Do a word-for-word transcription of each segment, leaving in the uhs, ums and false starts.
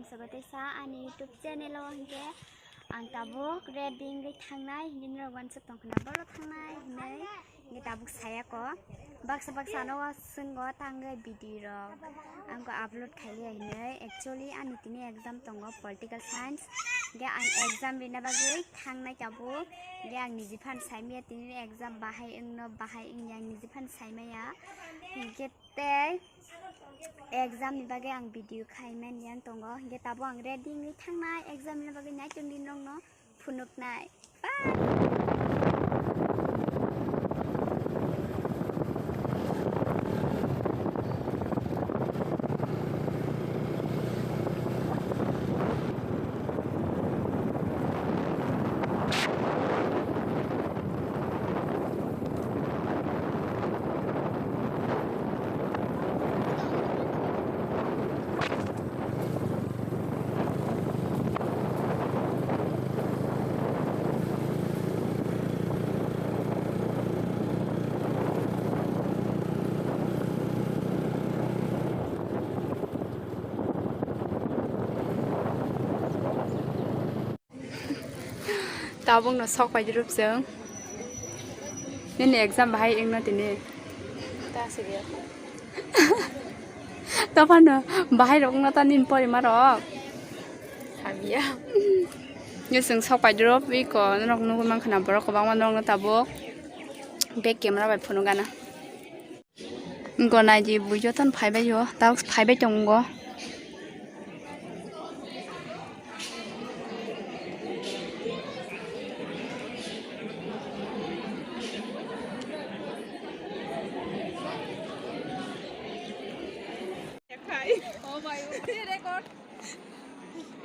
Sobatesa ani YouTube channel o hinkhe ang tabuk ready wngwi thangnai, hinkhe norok uansuk tongkhwna boro thangnai hinwi hinkhe tabuk saya ko. Baksa baksa ano swngo tangwi video rok ang ko upload khailiya hinwi. Actually ani tini exam tongo political science, hinkhe ang exam rina bagwi thangnai tabuk, hinkhe ang niji phan saimaya tini exam bahai wngno bahai wngya ang niji phan saimaya hinkhe. Tei exam ni bagwi ang video khai man yang tongo, hinkhe tabuk ang ready wngwi thangnai exam ni bagwi, naitung di nokno phunuknai. Bye. Tabuk no sok pai di rup chwng. Nini exam bahai wngno tini. Ta se dia. Topano bahai rok wngno ta nini porima rok. Habia. Nini chwng sok pai di rup iko norok nugwi mankha na borok kwbangma norok no tabuk. Bek camera bai phunuk gana. Gonai di bui jotono phaibai o, tabuk phaibai tongo.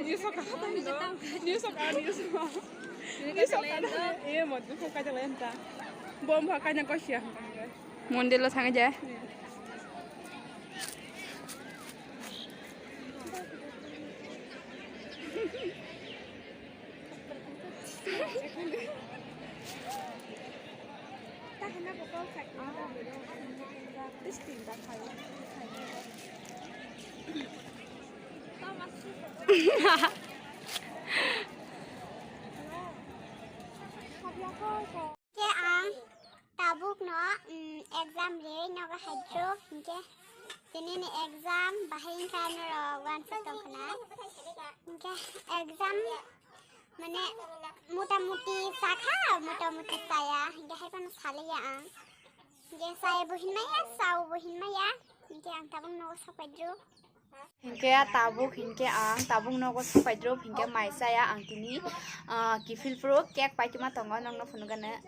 News soka, news soka, news soka. News soka, eh, mo, news soka jalan ta. Bom ha kanya ko siya. Mondir lo thangwi ja. Khe ang tabuk no, mm, exam ri nogo haijo, hinkhe tini ni exam bahai wngkha norok uansuk tongkhna. Hinkhe exam mane mota moti sakha, mota moti saya, hinkhe hai phano saliya ang. Hinkhe saya bo hinmaya, sao bo hinmaya, hinkhe ang tabuk nogo sok paidru. Hinkhe tabuk hinkhe ang tabuk nogo sok paidru hinkhe mai chaya ang tini, ah, kiphil phuru cake paituma tongo nokno phunukgana.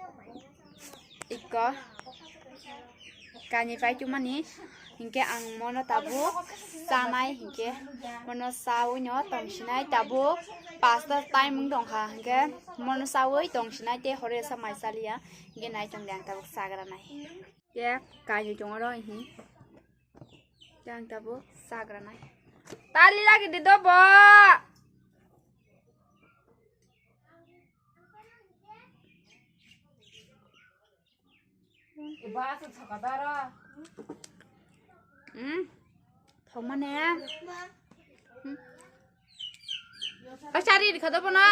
Iko kani paitumani hinkhe ang mono tabuk chanai hinkhe mono chawi no tongsinai tabuk pasta time wng tongkha hinkhe mono chawi tongsinai tei hore sa mai chaliya hinkhe nai tongdi ang tabuk chagra nai. Cake kainwi tongo oro, ihi. Tei ang tabuk chagra nai. Tali lagi di do bo. Hmm. Thok mane. Hmm. Paisa ri di kha do bo na.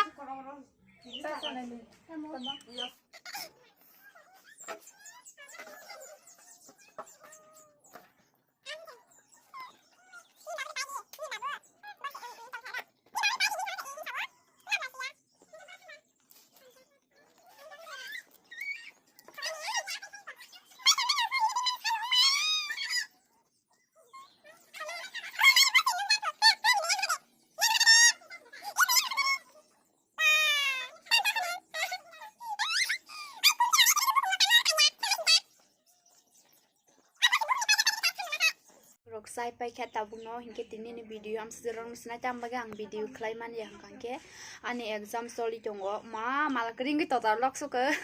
Rok sai pai kha tabuk no hinkhe tini ni video amsajak rok no sinai tam bagwi ang video khlai manya hwnkha hinkhe ani exam choli tongo ma mala kwrwngwi total lok sukha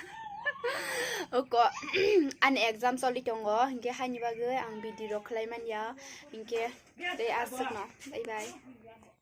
uko ani exam choli tongo hinkhe haini bagwi ang video rok khlai manya hinkhe tei aswk no bye bye.